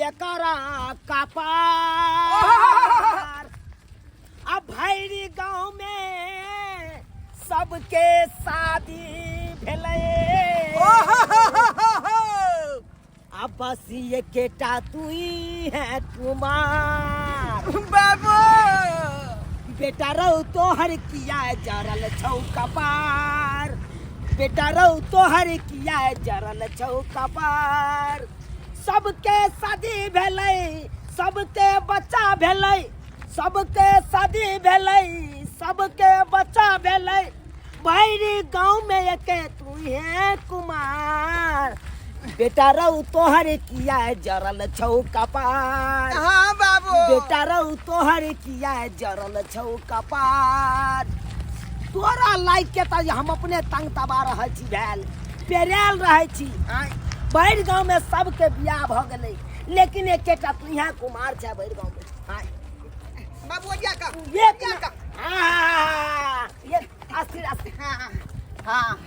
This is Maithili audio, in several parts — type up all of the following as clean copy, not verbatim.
एकरा कपार। आ भैरी गाँव में सबके शादी भेलै, आ बस एकेटा तू है कुमार। बाबू, बेटा रौ तोहर किया जरल छौ कपार? बेटा रौ तोहर किया जरल छौ कपार? सबके शादी भेलै, सबके बच्चा भेलै, सबके शादी भेलै, सबके बच्चा भेलै, भैरी गाँव में एके तू है कुमार। बेटा रौ तोहर किया जरल छौ कपार? हाँ बाबू। बेटा रौ तोहर किया जरल छौ कपार? तोरा लाइक के तऽ हम अपने तंग तबा रहल छी, भेल पेरायल रहै छी। आँय, भरि गाँव में सबके बियाह भऽ गेलै, लेकिन एकेटा तू यहाँ कुमार छै भरि गाँव में। आँय बाबू, ओरिया का एक न- हाँ, एक अस्थिर अस्थिर। हाँ हाँ।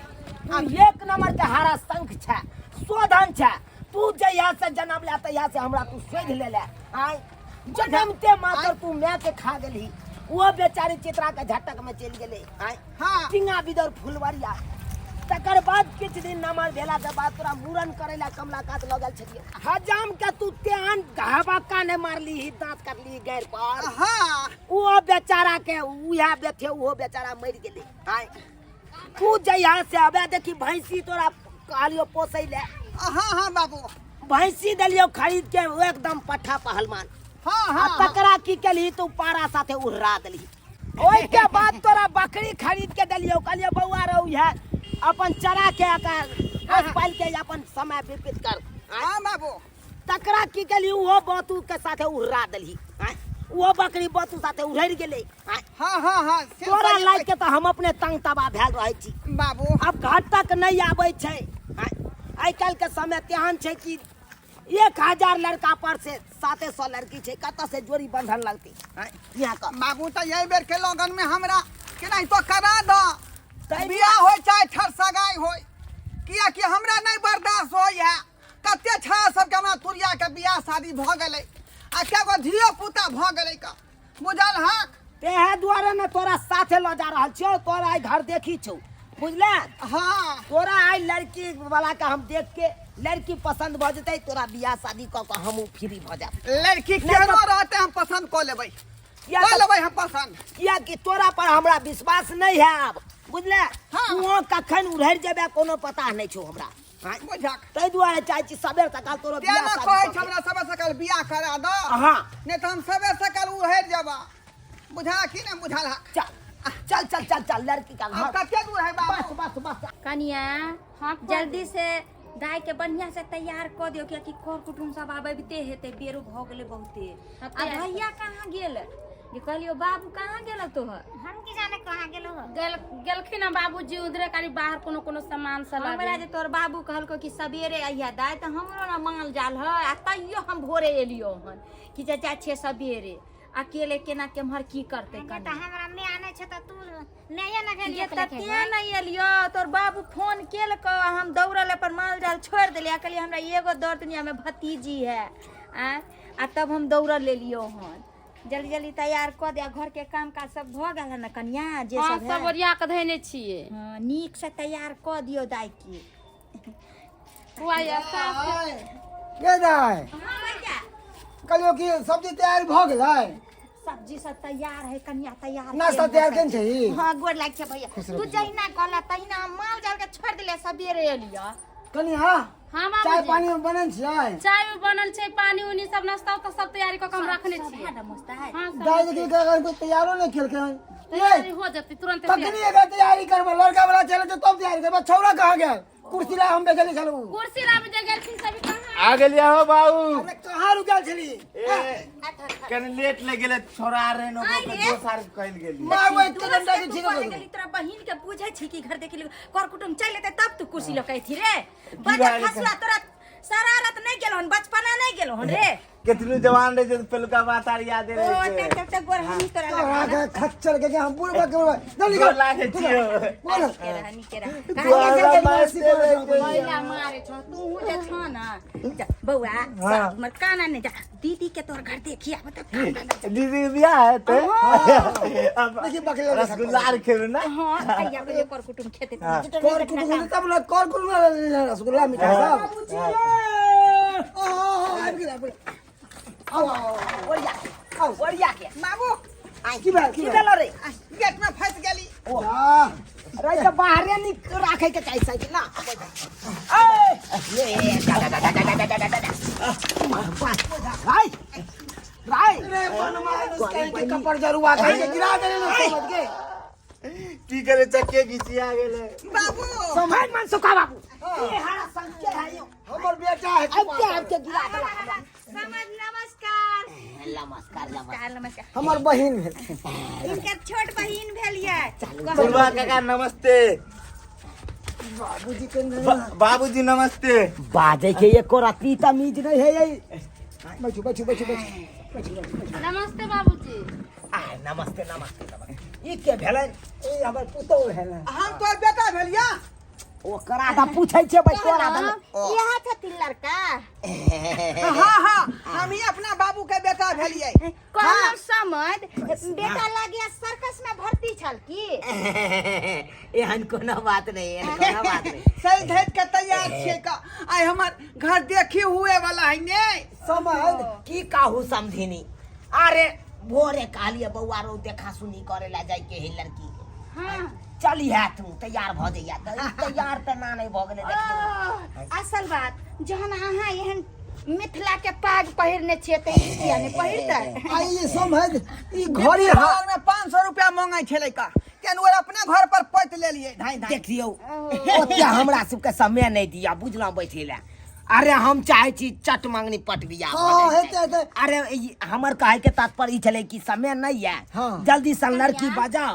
तू एक नंबर के हरा शंख छै, शोधन छै। तू जहिया से जन्म ले तहिया से हमरा तू शोध ले ले। आय, जन्मते मात्र तू माय के खा गेलही, वो बेचारी चित्रा के झटक में चलि गेलै। आय, हाँ। टिंगा बिदर फुलवरिया। तकर बाद किछु दिन नमर भेला के बाद तोरा मूड़न करे ला कमला कात लऽ गेल छलियै। हजाम के तू तेहन घाबक्का नहि मारली, दांत काटली गैर पर। हाँ। ओ बेचारा के उएह बेथे, ओहो बेचारा मरि गेलै। आय, तू जहिया से अबे देखी, भैंसी तोरा कहलियो पोसै ले। हाँ हाँ बाबू। भैंसी देलियो खरीद के, ओ एकदम पट्ठा पहलवान। हाँ। आ हाँ। तकरा की केलही? तू पारा साथे उड़रा देलही। ओहिके बाद तोरा बकरी खरीद के देलियो, कहलियो बौआ रौ है, अपन चरा के एकर पोस पालि के अपन समय व्यतीत कर। हाँ बाबू। तकरा की केलही? ओहो बतू के साथे उड़रा देलही। आँय, ओहो बकरी बतू साथे उड़ि गेलै। आँय, हाँ हाँ हाँ, से तोरा सही। लाइक के तऽ हम अपने तंग तबाह भेल रहै छी बाबू। आब घर तक नहि आबै छै। आँय, आइ काल्हि के समय तेहन छै कि 1000 लड़का पर से 700 लड़की छै, कतऽ से जोड़ी बंधन लगतै? आँय, यहाँ के बाबू, तऽ एहि बेर के लगन में हमरा केनाहितो करा दऽ। तै बियाह होय चाहे ठर सगाई होय, कियाकि हमरा नहि बर्दाश्त होइए। कते छाया सबके हमरा तुरिया के बियाह शादी भऽ गेलै आ कए गो धियो पुता भऽ गेलै का बुझल हक। तेहे दुआरे ने तोरा साथे लऽ जा रहल छियौ। तोरा आइ घर देखी छौ, बुझले? हाँ। तोरा आइ लड़की वाला के हम देख के लड़की पसंद भऽ जेतै, तोरा बियाह शादी कऽ कऽ हमहूँ फ्री भऽ जायब। लड़की नहि तऽ- केहनो रहतै, हम पसंद कऽ लेबै। किया कऽ तऽ- लेबै हम पसंद। कियाकि तोरा पर हमरा विश्वास नहीं है आब, बुझले? हाँ। तू कखन उड़हरि जेबे कोनो पता नहीं छौ हमरा। हाँ। बुझक। ताहि दुआरे चाहै छी सबेर सकाल तोरो तें बियाह ने शादी कहै कऽ छै हमरा सबेर सकाल बियाह करा दऽ, हाँ। नहि तऽ हम सबेर सकाल उहरि जेबा। बुझा कि नहि बुझल हक? चल चल चल चल चल लड़की का आब घर। कते दूर है बाबू? बस बस बस। कनिया, हाँ, जल्दी से दाई के बढ़िया से तैयार कऽ दियौ, कियाकि कर कुटुम सब आबिते हेतै, बेरो भऽ गेलै बहुते। हाँ, आ तैयार। भैया कहाँ गेल? जे कहलियौ, बाबू कहाँ गेल तोहर? हम की जाने कहाँ गेलो हो। गेल गेलखिन हँ बाबूजी उधरे, खाली बाहर कोनो कोनो सामान सब हमरा लाबे। जे तोहर बाबू कहलको कि सवेरे अइहा दाई, तऽ हमरो ने माल जाल है, आ तैयो हम भोरे एलियो हन कि जे जाइ छियै सवेरे, अकेले केना केम्हर की करतै। गे तऽ कनिया हमरा माय नहि छै तऽ तू नहिये ने ये भेलियै तऽ तें नहि एलियो। तोर बाबू फोन केलको आ हम दौड़ल अपन माल जाल छोड़ि देलियै आ कहलियै हमरा एगो दौड़ दुनिया में भतीजी है आँय, आ तब हम दौड़ल एलियो हन। जल्दी जल्दी तैयार कऽ दे। आ घर के काम काज सब भऽ गेल हन ने कनिया, जे हाँ, सब सब है? ओरिया के धैने छियै। हाँ, नीक से तैयार कऽ दियौ दाई के। बुआ ये सास। के दाइ? हाँ भैया। कहलियौ कि सब्जी तैयार भऽ गेलै? सब्जी सब तैयार है कनिया, तैयार। नाश्ता तैयार केने छी? हाँ, गोर लाग छै भैया। खुश रह, तू खुश रह। जहिना कहला तहिना हम माल जाल के छोड़ देलियै, सबेरे एलियै। कनिया। हाँ चाय बाबूजी। पानी बनल छियै? चाय भी बनल छै, पानी उनी सब, नाश्ता उस्ता सब तैयारी कऽ के हम रखने सब छियै। है ने मस्त है। हाँ, सब दाइ देखी अगर कोई तैयारो नहि केलकै हन। तैयारी हो जेतै तुरंत। तखनी एकर तैयारी करबै, लड़का वाला चले तऽ तब तैयारी करबै। छौड़ा कहाँ गेल? कुर्सी ला हम बेचले छलहुँ। कुर्सी लाबे जे गेलखिन सभी कहाँ आ गेलियै हो बाबू। अरे कहाँ रुकल छली? ए, कनि लेट लग गेलै, छोड़ा रहे नो आइ रे। दोसर कहल गेली। मार तू एते डंडा के तू छीन कहने गेलौ। गेली, तोरा बहिन के बुझै छी कि घर देखि कर कुटुम चलि एतै तब तू कुर्सी लऽ के अयती रे। की बच्चा भए गेलै? फसला तोरा शरारत नहि गेलौ हन, बचपना नहि गेलौ हन रे। केतनो जवान रहे छै तऽ पहिलुका बात आर यादे ओ रहे छै। तब तब तक गोर हम तोरा तोरा लगा के खच्चर के हम बुढ़बा के बुढ़बा जल्दी गोर कर लागै छियौ। बोल के रह नीके रह तू हमरा मारते रहै छै। बौआ मारे छौ तू जे छौ ना जा, बौआ हाँ। हमर काना नहीं जा दीदी के तोर घर देखी आब त काम धंधा चल। दीदी के बियाह हेतै। अब देखी बकले रसगुल्ला आर खेबै ना। हाँ आइया के कर कुटुम खेते हाँ। कर कुटुम होते तब ना कर कुटुम ना रसगुल्ला मिठाई सब ओ आबि गेल आबि गेल आओ आओ ओरिया के ओरिया के बाबू की भेल की की भेल भेलो रे गेट में फंस गेली जा रे तऽ बाहरे निक राखे के चाही साइकिल ना ए ये जा जा जा जा जा जा जा जा राय राय रे बनमानुस कहीं के कपड़ जरुआ कहीं के गिरा देने ना समझ के की करे चक्के घिचिया गेलै। बाबू समय मन सुखा बाबू ये हरा संग के है यो हमर बेटा है अब के अब के गिरा देला हमरा। समझ नमस्कार नमस्कार नमस्कार नमस्कार नमस्कार हमर बहिन भेल इनकर छोट बहिन भेल ये बुढ़वा काका नमस्ते। बाबूजी के नहीं बाबूजी नमस्ते। बाजे के एको रत्ती तमीज नहीं है ये बैठू बैठू बैठू बैठू बैठू नमस्ते बाबूजी। आ नमस्ते नमस्ते नमस्ते ई के भेलै ई हमर पुतोह भेल हम तोर बेटा भेलिया ओकरा तऽ पूछै छियै भाई तोरा तऽ यहाँ छथिन लड़का हाँ हाँ हम ही अपना बाबू के बेटा भेलिए कहलहुँ समझ बेटा लागिया सर्कस में भर्ती छल की एहन कोनो बात नहीं एहन कोनो बात नहीं सही धैत के तैयार छियै का आइ हमर घर देखी हुए वाला है ने समझ की काहू समझिनी अरे भोरे कहलिए बौआ रो देखा सुनी करे ला जाय के है लड़की के हाँ चली है तू तैयार भ जइया त ई तैयार त ना नहीं भ गेलै देखियौ ओ, असल बात जहन अहाँ एहन मिथिला के पाग पहिरने छियै तऽ ई किया नहि पहिरतै आ ई समझ ई घरे घर में 500 रुपया मांगे छलै का केन ओर अपने घर पर पैत लेलिए धाई धाई देखियौ ओते हमरा सबके समय नहीं दिया बुझलहुँ बैठे ला अरे हम चाहे छी चट मांगनी पट बियाह भऽ हाँ जाय। हेतै हेतै अरे ई हमर कहे के तात्पर्य ई छलै कि समय नहीं है हाँ। जल्दी से लड़की बजाओ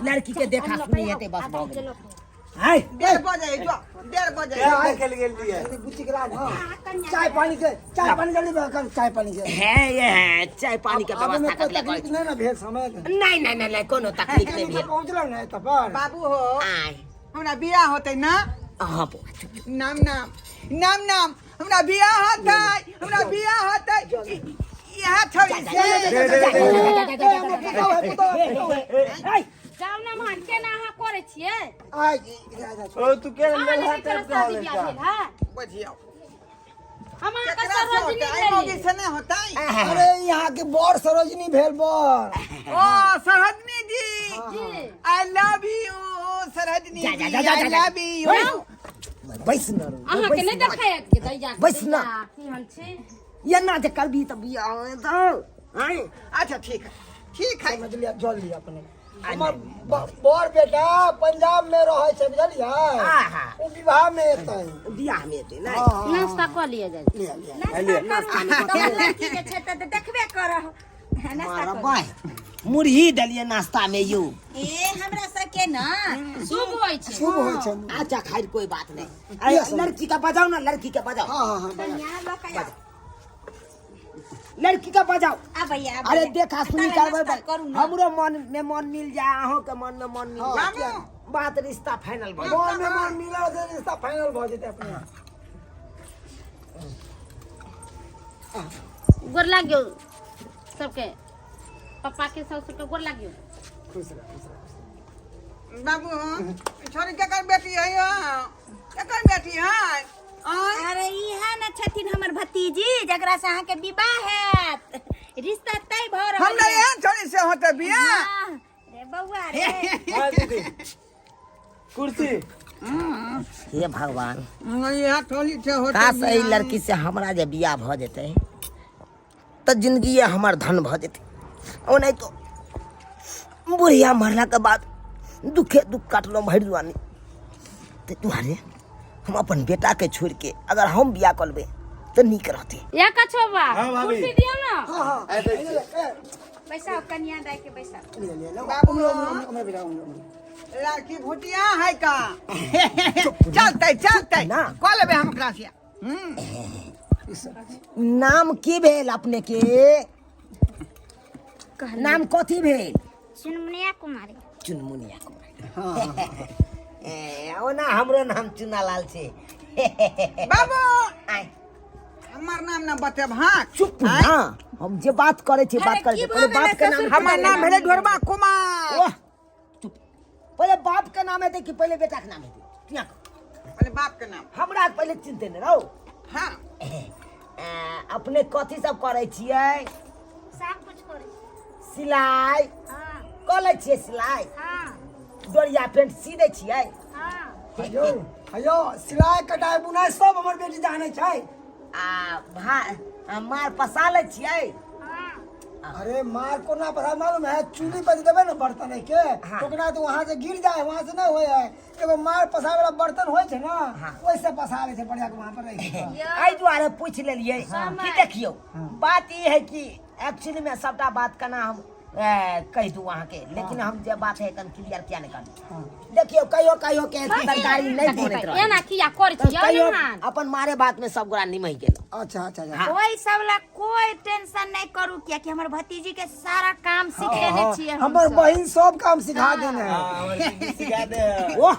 लड़की के देखा सुनी हेतै बस भऽ गेलै हाय 1:30 बजे जो 1:30 बजे केहन देखल गेल रहियै? बुच्ची के लाज हाँ चाय पानी के चाय पानी जल्दी कर चाय पानी के है ये है चाय पानी के आबे में व्यवस्था कोई कर तकलीफ नहीं ना भेल समय के नहीं नहीं नहीं नहीं कोनो तकलीफ नहीं भेल पहुँचल ना एतऽ पर बाबू हो आय हमरा बियाह होतै ना हाँ बौआ चुप चुप। नाम नाम नाम नाम हमरा बियाह होतै हमरा बियाह होतै इएह छौड़ी से दे, दे, दे, दे। ए, हमर पुतोह है पुतोह है पुतोह है ऐ, जाउ ना मान केना अहाँ करै छियै आइ इधर आ जा ओ तू के अहाँ लेल लड़की हाथ के टाइप के शादी होलै बियाह का? भेल है बुझियौ हम अहाँके केकरा से सरोजिनी होतै आइ मौगी भेली से नहि होतै अरे यहाँ के बड़ सरोजनी भेल बड़ ओ सरहदनी जी जी I love you Sarhadni जा, जा, जी जा, जा, आई जा, जा। लव यू बैस न रो, अहाँके बैस नहि न। देखायत के दैया के बैस ना। दैया, की हम छी एना जे करबी तऽ बियाह हेतौ आँय अच्छा ठीक है ठीक है समझ लिया जल लिया अपने हमर बड़ बेटा पंजाब में रहै छै बुझलियै आहा। ओ विवाह में एतै बियाह में एतै नहि हाँ, हाँ, नाश्ता कऽ लिअ जाइ लिया लिया नाश्ता करू तोहर लड़की जे छै तऽ देखबे करह नाश्ता मारा करू बाय मुरही देलियै नाश्ता में यौ ए हमरा सबके ना शुभ होइ छै शुभ होइ छै अच्छा खैर कोई बात नहीं अरे लड़की का बजाओ ना लड़की का बजाओ हाँ हाँ हाँ कन्या लऽ कऽ आउ। लड़की का बजाओ आबैया अरे देखा सुनी तारा करबै नाश्ता करू ना। हमरो मन में मन मिल जाए अहों के मन में मन मिल हाँ, जाए बात रिश्ता फाइनल भऽ जाए मन में मन मिलल छै रिश्ता फाइनल भऽ जेतै अपने गोर लागियो सबके पप्पा के सासुर के गोर लागियो खुश रह खुश रह बाबू छोरी केकर बेटी है यो केकर बेटी है आँय अरे इहा न छथिन हमर भतीजी जकरा से अहाँके विवाह हैत रिश्ता तय भऽ रहल हमरा है। एहन छोरी से होते बियाह हाँ, रे बौआ रे हाँ दीदी कुर्सी हे भगवान इहा छोरी से होते काश एहि बियाह। लड़की से हमरा जे बियाह भऽ जेतै तऽ जिंदगी हमर धन भऽ जेतै ओनाहि तो बुढ़िया मरलाके बाद दुखे दुख काटलहुँ भरि जुआनी ताहि दुआरे हम अपन बेटाके छोड़िके अगर हम बियाह कऽ लेबै तऽ नीक रहतै या कछोबा हाँ, भाभी। कुर्सी दियौ ना हाँ हाँ आ दै छी। ए, बैसाउ कनिया दाइ के बैसाउ लिअ लिअ लिअ बाबू। उम्र उम्र उम्र बेटा उम्र उम्र लड़की भुटिया है का चलते चलते ना। कऽ लेबै हम ओकरा से नाम की भेल अपने के? नाम कथी भेल? चुनमुनिया कुमारी। चुनमुनिया कुमारी। ए, ओना हमरो नाम चुनालाल छै। बाबू आय, हमर नाम ना बतेब। हाँ, चुप ना, हम जे बात करे छी बात करे छी। पहिले बाप के नाम। हमर नाम भेलै ढोरबा कुमार। ओह, चुप। पहिले बाप के नाम हेतै कि पहिले बेटा के नाम हेतै? किया पहिले बाप के नाम। हमरा पहिले चिन्हते ने रहो। हाँ। ए, अपने कथी सब करै छियै? सब कुछ करै छी। सिलाइ? हाँ। कऽ लै छियै सिलाइ? हाँ। डोरिया पेंट सी दै छियै? हाँ। हयौ हयौ, सिलाइ कटाइ बुनाइ सब हमर बेटी जानै छै। आ भा आ मार पसा लै छियै? हाँ। अरे मार कोना पसा मालूम है? चूल्ही पर देबै ने बर्तन के। हाँ। ओकरा तो वहाँ से गिर जाए, वहाँ से नहीं होए है। एगो मार पसावे वाला बर्तन होय छै ना। हाँ। ओइसे पसा लै छै बढ़िया के वहाँ पर रहि के। एहि दुआरे पूछि लेलियै कि देखियौ, बात ई है कि एक्चुअली में सबटा बात केना हम कहि दू अहाँके, लेकिन हम जे बात है कन क्लियर किया नहि करबै। देखियौ, कहियो कहियो के तरकारी नहि बनैत रहै। एना किया करै तऽ छी कहियो नहान? अपन मारे बात में सब गोरा निमहि गेलहुँ। अच्छा अच्छा अच्छा। हाँ। ओहि सब ला कोई टेंशन नहीं करू, कियाकि हमर भतीजी के सारा काम सीखेने छियै हम हमर सब। बहिन सब काम सिखा देने है। हाँ, हमर दीदी सिखा दे। ओह,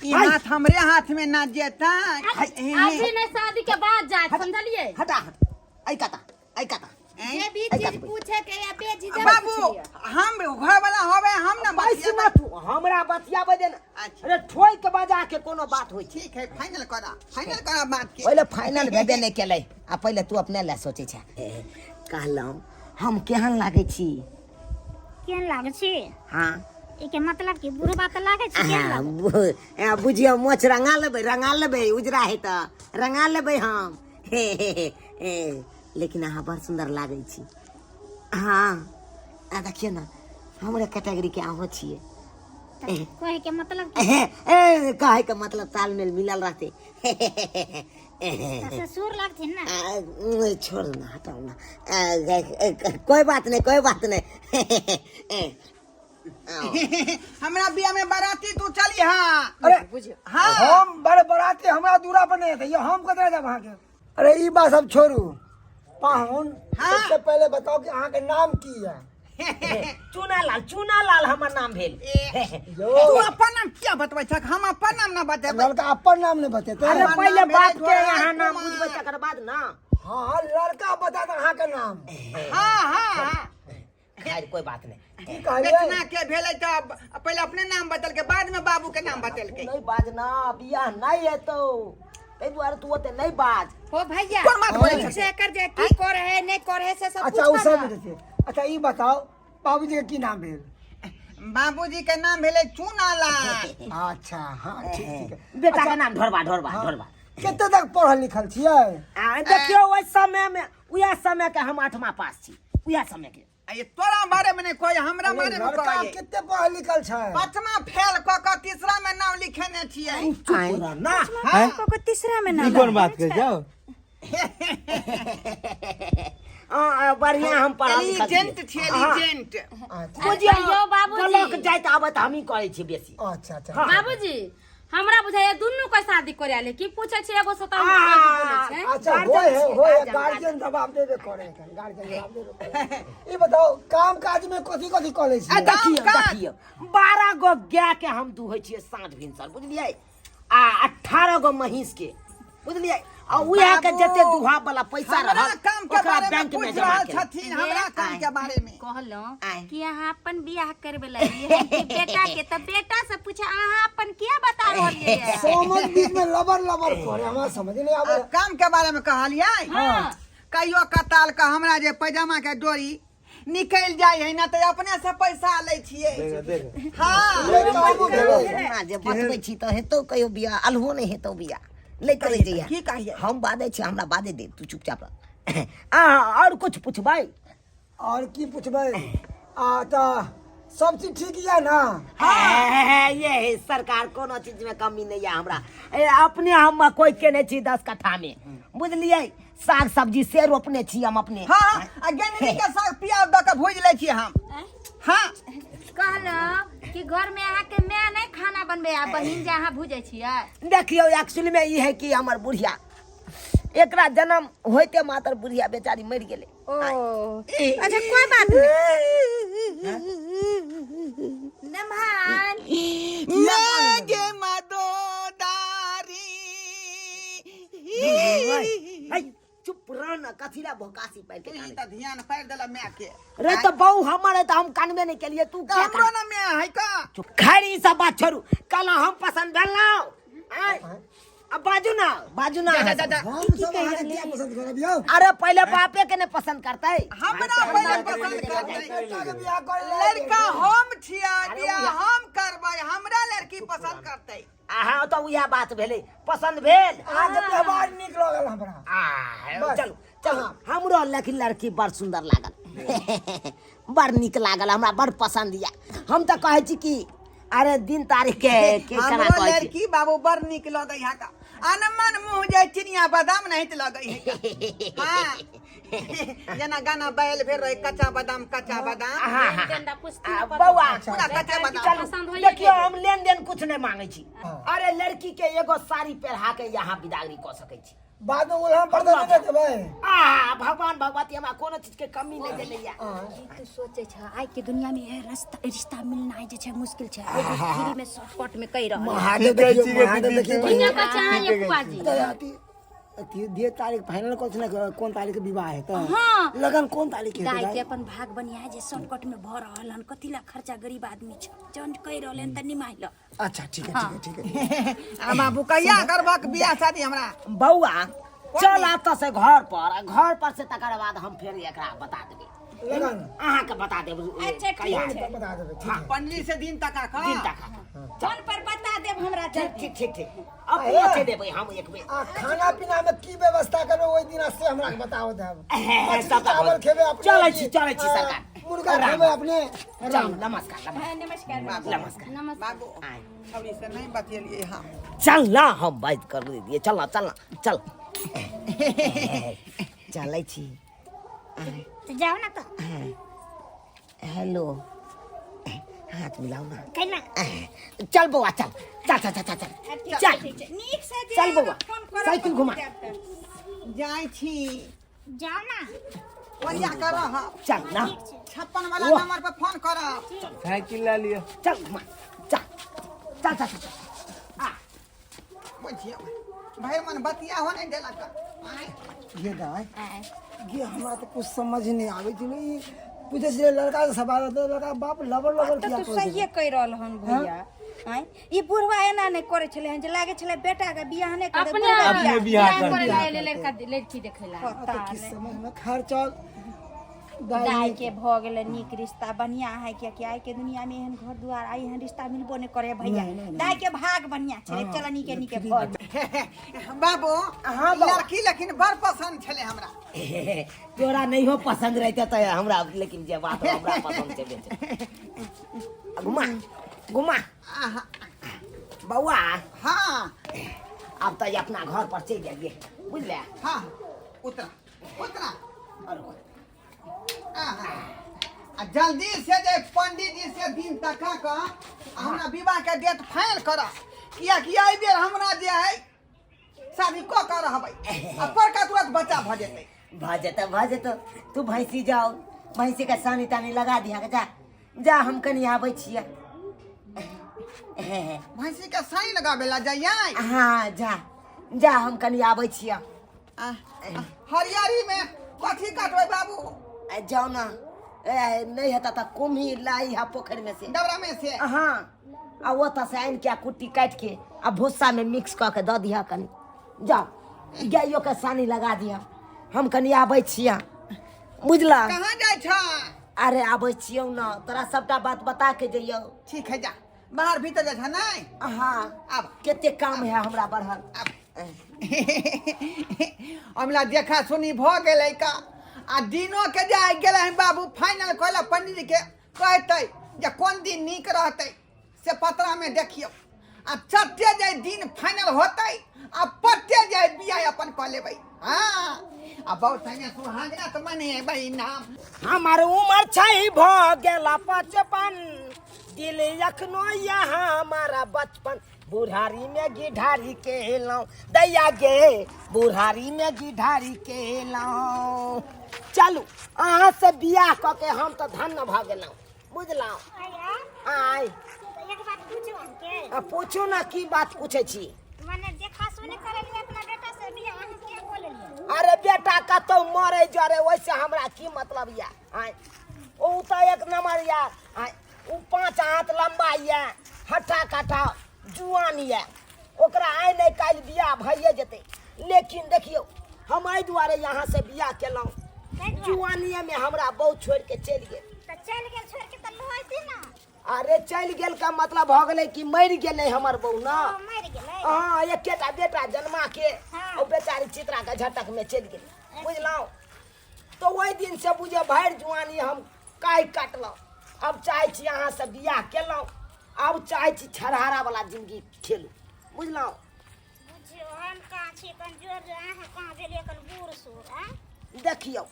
ई हाथ हमरे हाथ में ना जेता। अभी नहीं, शादी के बाद जाए, समझलिए? हटा हटा, ऐ काता ऐ काता। जे भी ऐ चीज कात। पूछे के या बेझिझक बाबू, पूछ लिअ। हम घर वाला होबे, हम ना पैसे बतियेबै। मत तू हमरा बतियाबै दे ना। अच्छा। अरे ठोइ के बजा के कोनो बात होइ छै? ठीक है, फाइनल करा, फाइनल करा बात के। पहिले फाइनल भेबे नहि केलै आ पहिले तू अपने लए सोचै छै। कहलहुँ हम केहन लागै छी? केहन लागै छी? हाँ। एके मतलब कि बुढ़बा तऽ लागै छी, केहन हाँ, लागै? बुझियौ मोछ रंगा लेबै, रंगा लेबै, उजरा है तऽ रंगा लेबै हम। हे हे हे हे, लेकिन अहाँ बड़ सुन्दर लागै छी। हाँ, आ देखियौ ने, हमरे कैटेगरी के अहूँ छियै। तऽ कहै के मतलब की? ए, ए, कहै के मतलब तालमेल मिलल रहतै। तऽ ससुर लगथिन ने? आ, छोड़ ना, हटाओ ना। आ, कोई बात नहीं, कोई बात नहीं। हमरा बियाह में बाराती तू चली। हाँ। अरे हाँ, हम बड़े बराती हमरा दूरा पर नहीं हेतै, हम कतरा जाब अहाँके? अरे ई बात सब छोड़ू पाहुन। हाँ। सबसे पहले बताओ कि अहाँके नाम की है? चूना लाल, चूना लाल हमर नाम भेल। यो, तू अपन नाम किया बतबै छक? हम अपन नाम ना बतेबै। लड़का अपन नाम नहीं बतेते। अरे हमर पहिले नाम बाप भेलै के यहाँ नाम कुमार। बुझबै तकर बाद ना। हाँ, लड़का बता दे अहाँके नाम। हाँ हाँ हाँ। खैर, कोई बात नहीं। की कहलियै? बेचना के भेलै तऽ पहिले अपने नाम बतेलकै, बाद में बाबू के नाम बतेलकै। नहीं बाजना, बियाह नहीं हेतौ, ताहि दुआरे तू ओते नहीं बाज। हो भैया, कोन बात बोलै ठीक से एकर जे की करे है नहीं करे है से सब अच्छा, ओ पूछो सब ना। बुझै छियै। अच्छा, ई बताओ बाबूजी के की नाम भेल? बाबूजी के नाम भेलै चूना लाल। अच्छा, हाँ, ठीक ठीक है। बेटा के नाम ढोरबा, ढोरबा, ढोरबा। कते तक पढ़ल लिखल छियै? आ देखियौ, ओहि समय में, उएह समय के हम आठमा पास छी, उएह समय के। आ ये तोरा बारे में नहीं कोई, हमरा बारे में लड़का कहै। कते पढ़ल लिखल छै? पाँचमा फेल कऽ कऽ तीसरा में नाम लिखेने छियै। चुप रह ना। हाँ, को तीसरा में ई नाम कोन बात कह जाओ? हाँ, बढ़िया हम पढ़ल लिखल छियै। एलिजेंट छियै, एलिजेंट। अच्छा। बुझियौ, कहियौ बाबूजी। ब्लॉक जाइत आबैत हमही करै छी बेसी। अच्छा अच्छा। बाबूजी, हमरा बुझाइया दुनू के शादी करे ले की पूछे छै एगो से तऽ हम एगो बोलै छै। अच्छा, होय है, होय है, गार्जियन जवाब देबे करे है, गार्जियन जवाब देबे करे है। ई बताओ, काम काज में कथी कथी कऽ लै आ छियै? देखियौ। काज। देखियौ, 12 गो गाय के हम दुहै छियै साँझ भिनसर, बुझलियै? आ 18 गो महींस के, बुझलियै? आ उएह के बाबू, जते दुहा वाला पैसा हमरा रहल काम के ओकरा बारे में बैंक में पूछ जमा रहल केलहुँ। छथिन, हमरा काम के बारे में। कहलहुँ आय। कि अहाँ अपन बियाह करबे लगिए कि बेटा के, तऽ बेटा से पूछे, अहाँ अपन किया बता रहलियै ये? सोमक बीच में लबर लबर करे, हमरा समझ नहीं आ, आवे। काम के बारे में कहलियै। हाँ। कहियो कताल के हमरा जे पैजामा के डोरी निकलि जाइ है ना, तऽ अपने से पैसा लै छियै। देख। हाँ। ये कामो भेलै। ना जे बतबै छी तऽ हेतौ कहियो बियाह, अल्हुओ नहि हेतौ बियाह, नहि करै जइहे। की कहियै? हम बाजै छी, हमरा बाजै दे, तू चुपचाप रह। आ आओर कुछ पुछबै? और की पूछबै, आ तऽ सब चीज ठीक यऽ ना? हे, ये है सरकार, कोनो चीज में कमी नहीं है हमरा। ए, अपने हम कोई केने छी 10 कट्ठा में, बुझलियै? साग सब्जी से रोपने छी हम अपने। हाँ, आ गेनरी के साग प्याज दऽ के भुजि लै छियै हम। हाँ। कहलहुँ कि घर में अहाँके माय नहीं खाना बनबे आ बहिन जे अहाँ भुजै छियै? देखियौ, एक्चुअली में ई है कि हमर बुढ़िया एकरा जन्म होइते मात्र बुढ़िया बेचारी मरि गेलै। ओ अच्छा, कोई बात नहीं नमहान मेगे मदोदारी। है, चुप रह न, कथी ला भोकासी पारि के ई कानै? तऽ ध्यान पारि देला माय के। रे तऽ बहू हमर है तऽ हम कानबे नहि केलियै, तू तऽ किया हमरो कान? ने माय है का। चुप। खैर, ई सब बात छोड़ू, कल हम पसंद भेल ना? आँय? अब बाजू ना, बाजू ना। जा, जा, जा। हम सब अहाँके किया पसंद करब यौ? अरे पहले बापे के नहीं पसंद करते। हमरा पहिले पसंद करतै। लड़का के बियाह कर ले। लड़का हम छियै, बियाह हम करबै, हमरा लड़की पसंद करतै। अहाँ तऽ उएह बात भेलै, पसंद भेल। अहाँके व्यवहार नीक लगल हमरा। आ बस। चलू चलू, हमरो लेकिन लड़की बड़ सुंदर लागल, बड़ नीक लागल हमरा, बड़ पसंद यऽ। हम तऽ कहै छी कि अरे दिन तारीख के केना हमरो कहै छी। लड़की बाबू बड़ नीक लगै है का, अनमन मुँह जे चिनिया बादाम नहीं लगै है का। हाँ, जेना गाना बैल भेल रहे, कच्चा बादाम कच्चा बादाम। लेन पूछती। आ, बौआ पूरा कच्चा बादाम। चलू। पसंद होइए। देखियौ, हम लेन देन कुछ नहीं मांगे छी। अरे लड़की के एगो साड़ी पहिरा के यहाँ बिदागरी कऽ सकै छी। बाद में उल्हा पर्दा नहीं देबै। आ भगवान भगवती हमरा कोनो चीज के कमी नहीं देलैया। ई तू सोचे छ, आइ के दुनिया में यह रास्ता रिश्ता मिलना जे छै मुश्किल छै, फ्री में शॉर्टकट में कहि रहल है। महादेव देखियौ, महादेव देखियौ। दुनिया का चाहे फुआ जी। तऽ अथी अथी दे तारीख फाइनल कऽ छै ने, कोन तारीख के विवाह है तऽ? हाँ। लगन कोन तारीख के दाई हेतै? के अपन भाग बनिया जे शॉर्टकट में भऽ रहल हन, कथी ला खर्चा? गरीब आदमी छ, जौन कहि रहल हन तऽ निमाहि ल। अच्छा ठीक है, ठीक है, ठीक है। आ बाबू, कहिया करबक बियाह शादी हमरा? बौआ, चल आता से घर पर, आ घर पर से तकर बाद हम फेर एकरा बता देबै। लगन अहाँके बता देब। अच्छा, ठीक कहिया छै। बता देबै, ठीक है। पंडित से दिन तका का दिन तक। फोन पर बता देब हमरा ठीक जल्दी। ठीक ठीक ठीक, अपने से देबै हम एक बेर। आ खाना पीना में की व्यवस्था करबै ओहि दिन से हमरा के बताओ देब। मछली सबटा चावल खेबै अपने चलै की, छी, चलै छी सरकार। मुर्गा राम। खेबै अपने? चलू, नमस्कार नमस्कार। हाँ, नमस्कार। बाबू। नमस्कार। नमस्कार। बाबू, छौड़ी से नहीं बतियलियै हम। चल ना, हम बात कर दिए, चल ना, चल ना, चल, चलै छी। तऽ जाउ ने तऽ। हेलो, हाथ मिलाओ ना। कैला? चल बौआ, चल चल चल चल चल चल चल। ठीक छै, नीक से जे चल बौआ, फोन करब। साइकिल घुमा। जाइ छी। जाउ ना। ओरिया करह। चल ना। 56 वाला वाह। नंबर पर फोन करब। साइकिल ला लिअ। चल घुमा, चल चल चल चल आ। बुझियौ, भरि मन बतिया हो नहीं देलक आँय। ये दाई, ये हमरा तऽ कुछ समझ नहीं आबै छै। ई पूछै छियै लड़का से सवाल होतै, लड़का बाप लबर लबर तऽ किया तू करै छै? सहिए कहि रहल हन भैया। आँय, ई बुढ़वा एना नहि करै छलै हन, जे लागै छलै बेटा के बियाह नहि करै। अपने बुढ़वा अपने बियाह करे कर। ला एले लड़का लड़की देखे ला। पता तऽ की नहि। समझ में खैर चल दाई। दाई के भऽ गेलै नीक रिश्ता, बढ़िया है, कियाकि आइ के दुनिया में एहन घर दुआर आ एहन रिश्ता मिलबो नहि करे भैया। नहीं, नहीं, नहीं। दाई के भाग बढ़िया छलै। चल, नीके नीके भऽ गेल। बाबू। हाँ, बाबा। लड़की लेकिन बड़ पसंद छलै हमरा। तोरा नहीं हो पसंद रहते तो हमरा, लेकिन जे बात हो, हमरा पसंद छै बेटे। घुमा घुमा। आहा, बौआ। हाँ। अब तऽ अपना घर पर चलि जाइए, बुझले? हाँ, उतरा उतरा। और आहा। आ जल्दी से जे पंडित जी से दिन तका कऽ आ हमरा विवाह के डेट फाइनल कर, कियाकि एहि बेर हमरा जे है शादी कऽ कऽ रहबै आ बड़का तुरंत बच्चा भऽ जेतै। भऽ जेतौ, भऽ जेतौ। तू भैंसी जाओ, भैंसी के सानी तानी लगा दिहा के, जा जा, हम कनि आबै छियै। भैंसी के साई लगाबे ला जाइयै? हाँ, जा जा, हम कनि आबै छियै। आ, हरियरी में कथी काटबै बाबू? आ, जाओ ना, ए, नहीं हेतै तऽ कुम्ही लाई हा पोखरि में से। डबरा में से? हाँ, आ ओतऽ से आनि के आ कुट्टी काटि के आ भुस्सा में मिक्स कऽ के दऽ दिहऽ कनि। जाओ, गाइयो के सानी लगा दिहऽ, हम कनि आबै छियै, बुझला? कहाँ जाइ छ? अरे आबै छियौ ने, तोरा सबटा बात बता के जइयौ। ठीक है, जा। बाहर भीतर जाइ छ नहीं? हाँ। आब। कते काम है हमरा बढ़ल। आब हमरा देखा सुनी भऽ गेलै का, आ दिनो के जे आइ गेलै हन बाबू फाइनल कहला, पंडित जी के कहतै जे कोन दिन नीक रहतै से पतरा में देखियौ, आ चट्टे जे दिन फाइनल होतै आ पट्टे जे बियाह अपन कऽ लेबै। हाँ, आ बहुत संगे सुहागना तऽ मनेबै नाम। हमर उमर छै भऽ गेला 55, दिल अखनो या हमारा बचपन। बुढ़ारी में गिढारी केलहुँ दैया गे, बुढ़ारी में गिढारी केलहुँ। चलू अहाँ से बियाह कऽ के हम तऽ धन्य भऽ गेलहुँ, बुझलहुँ? आय एक बात पूछू अहाँके? आ पूछू ने, की बात पूछै छी? मने देखा सुनी करेलियै अपना बेटा से बियाह अहाँ किया कऽ लेलियै? अरे बेटा कतौ मरे जरे ओहिसे हमरा की मतलब यऽ? आय ओ तऽ एक नंबर यऽ। आय ओ 5 हाथ लम्बा यऽ, हट्ठा कट्ठा जुआन यऽ, ओकरा आइ नहि काल्हि बियाह भइए जेतै। लेकिन देखियौ, हम एहि दुआरे यहाँ से बियाह केलहुँ, जुआनिए में हमरा बहुत छोड़ि के चलि गेल। तऽ चलि गेल छोड़ि के तऽ लहैती ने। अरे चलि गेल का मतलब भऽ गेलै कि मरि गेलै हमर बहू ने। ओ मरि गेलै? हाँ, एकेटा बेटा जन्मा के हाँ। ओ बेचारी चित्रा के झटक में चलि गेलै, बुझलहुँ? तो ओहि दिन से बुझे भरि जुआनी हम काहि काटलहुँ। अब चाहै छी अहाँ से बियाह केलहुँ, आब चाहै छी छरहारा वाला जिंदगी खेलू, बुझलहुँ? बुझियौ हम कहाँ छी कमजोर, अहाँ कहाँ भेलियै कन बूढ़ सूढ़ आँय? देखियौ,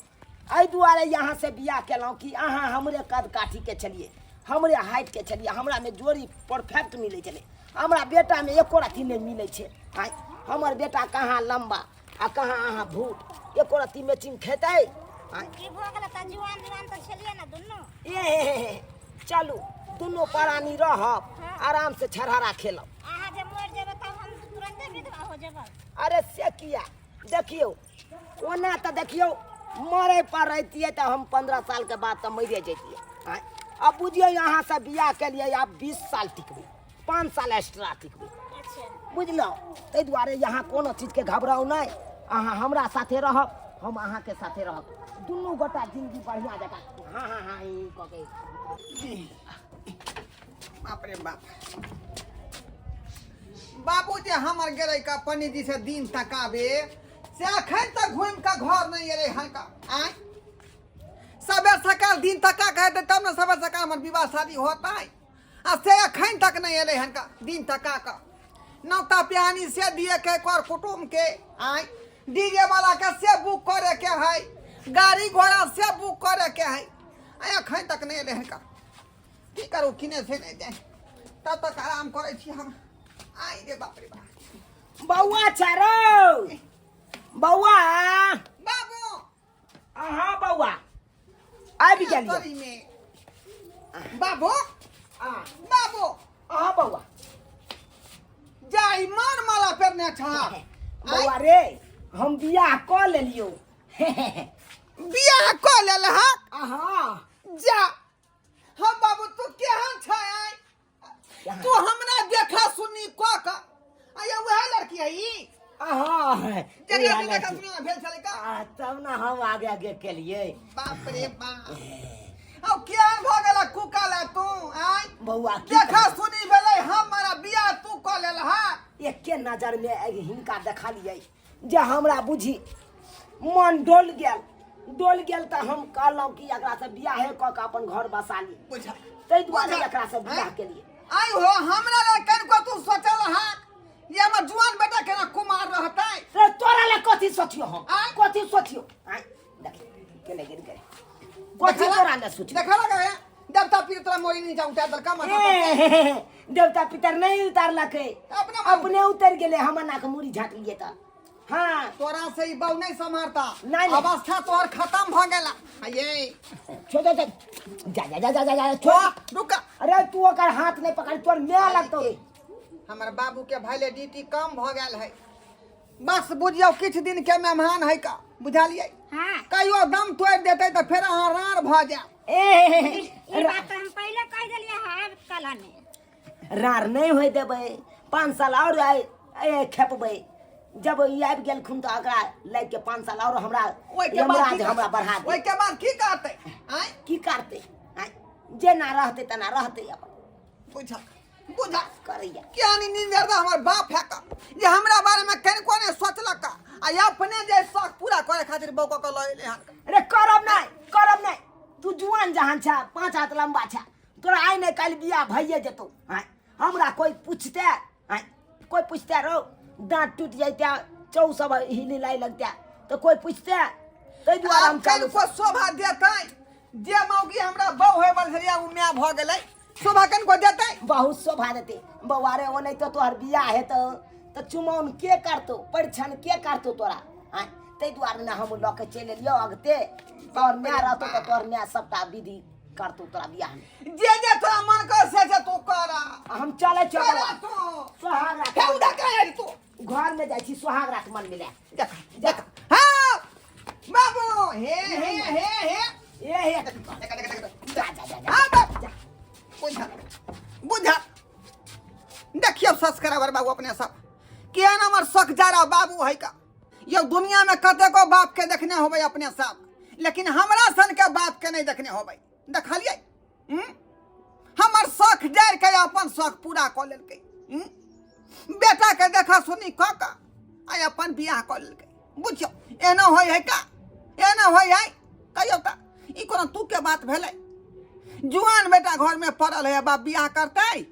एहि दुआरे यहाँ से बियाह केलहुँ कि अहाँ हमरे कद काठीके छलियै, हमरे हाइटके छलियै, हमरामे जोड़ी परफेक्ट मिलै छलै। हमरा बेटामे एको रत्ती नहि मिलै छै। आँय हमर बेटा कहाँ लम्बा आ कहाँ अहाँ भूत, एको रत्ती मैचिंग खेतै? आँय की भऽ गेलै तऽ जुआन जुआन तऽ छलियै ने दुनू। ए चलू दुनू प्राणी रहब, आराम से छरहरा खेलब। अहाँ जे मरि जेबै तब हम तुरन्ते विधवा हो जेबै। अरे से किया? देखियौ ओना तऽ देखियौ मरे पर रहितियै तऽ हम 15 सालके बाद तऽ मरिए जैतियै। आँय अब बुझियौ अहाँ से बियाह केलियै, आब 20 साल टिकबै, 5 साल एक्स्ट्रा टिकबै, बुझलहुँ? ताहि दुआरे यहाँ कोनो चीजके घबराउ नहि, अहाँ हमरा साथे रहब, हम अहाँके साथे रहब, दुनू गोटा जिंदगी बढ़िआँ जकाँ। हाँ हाँ हाँ ई कऽ के। बाप रे बाप, बाबू जे हमर गेलै का पंडित जी से दिन तकाबे से अखन तक घूमि कऽ घर नहि एलै हन का। आँय सबेर सकाल दिन तका के हेतै तब ने सबेर सकाल हमर विवाह शादी होतै, आ से अखन तक नहि एलै हन का दिन तका कऽ। नौता पिहानी से दिए के कर कुटुम के, आँय डीजे वाला के से बुक करे के है, गाड़ी घोड़ा से बुक करे के है, आ अखन तक नहि एलै हन का। की करू, किने से नहि जाए, तब तक आराम करै छी हम। आइ रे बाप रे बाप। बौआ चारो बौआ। बाबू। अहाँ बौआ आबि गेलियै सॉरी में बाबू। बाबू। अहाँ बौआ जाई मान माला पेरने छा। बौआ रे, हम बियाह कऽ लेलियौ। बियाह कऽ लेल हा? अहाँ जा हम बाबू, तू केहन छै आइ? तू हमरा देखा सुनी कऽ कऽ आया वएह लड़की है ई अहाँ जकरा से देखा सुनी भेल छलै का? तब ने हम आगे आगे केलियै। बाप रे बाप, अब केहन भऽ गेल कुकाला तू आइ? बौआ की देखा सुनी भेलै हमारा बियाह तू कऽ लेल हा? एके नजर में हिनका देखलियै जे हमरा बुझी मन डोल गेल, डोल गेल तऽ हम कहलहुँ कि एकरा से बियाहे कऽ के अपन घर बसा ली, बुझा ताहि दुआरे बुझा। एकरा से बियाह केलियै। आइ हो हमरा लए कनिको तू सोचल हा ये हमर जुआन बेटा केना कुमार रहतै? रे तोरा ले कथी सोचियो हम? आँय? कथी सोचियो? आँय देख केने गेल गए, कथी तोरा ले सोचियो? देखा लगा है देवता पीर तोरा मोरी नीचा उतार देलका माथा पर। ए, देवता पितर नहीं उतारलकै, अपने अपने उतर गेलै, हमर नाक मुड़ी झाँकलियै तऽ। हाँ तोरा से ई बहु नहीं सम्हारता। नहीं, नहीं। अवस्था तोहर खत्म भ गेला। ये छोड़ छोड़ छोड़। जा जा जा जा जा जा छोड़। रुक। अरे तू ओकर हाथ नहीं पकड़, तोर मेला लगतौ रे। हमर बाबू के वैलिडिटी कम भ गेल है, बस बुझियौ किछु दिन के मेहमान है का, बुझलियै? हाँ। कहियो दम तोड़ि देतै तऽ फेर अहाँ राड़ भऽ जायब। ए ई बात तऽ हम पहिले कहि देलियै हँ आब कला में। रार नहीं होय देबै, 5 साल और आइ खेपबै। जब ई आबि गेलखुन तऽ एकरा लागि के 5 साल और हमरा ओहिके बाद यमराज की हमरा बढ़ा दे। ओहिके बाद की करतै? आँय की करतै? आँय जेना रहतै तेना रहतै अपन। बुझा बुझा करैया क्या नहीं नींद हमर बाप है का जे हमरा बारे में कनिको नहीं सोचलक आ अपने जे शौक पूरा करे खातिर बौका के लऽ एलै हन। अरे करब नहीं, करब नहीं, तू जुआन जहान छा, 5 हाथ लंबा छा, तोरा आइ नहीं काल्हि बियाह भइए जेतौ। आँय हमरा कोई पूछते? आँय कोई पूछते रो दांत टूट जैते, चौ सब हिली लाई लगते तो कोई पूछते? ताहि दुआरे हम आब चालू कनिको शोभा देतै जे मौगी हमरा बहु होय वाला छलियै ओ my भऽ गेलै। शोभा कनको देतै। बहुत शोभा देते बौआ रे। ओ नहीं तो तोहर बियाह हेतौ तऽ चुमाओन के करतौ, परिछन के करतौ तोरा? आँय, ताहि दुआरे ने हम लऽ के चलि एलियौ। अगते तोहर माय रहतौ तऽ तोहर माय सबटा विधि करतौ तोरा बियाहमे। जे जे तोरा मन कर से से तू कर। आ हम चलै छियौ कर बौआ। तू। सोहाग रात। हे उधर कहाँ है तू? घर में जाइ छी सोहाग रात मनबै लए। देख देख, हाँ बाबू, हे हे हे हे। ए हे। देख देख देख देख। जा जा जा जा। हाँ बाबू, बुझा बुझा, देखियौ सब्सक्राइबर बाबू अपने सब, केहन हमर शख जारा बाबू है का। यौ, दुनिया में कतेको बाप के देखने होबै अपने सब, लेकिन हमरा सन के बाप के नहीं देखने होबै। देखलियै हम्म? हमर शख जारि के अपन शख पूरा कऽ लेलकै हम्म? बेटा के देखा सुनी कऽ कऽ आ अपन बियाह कऽ लेलकै। बुझियौ, एना होइ है का? एना होइ है? कहियौ तऽ, ई कोनो तू के बात भेलै? जुआन बेटा घर में पड़ल है, बाप बियाह करतै?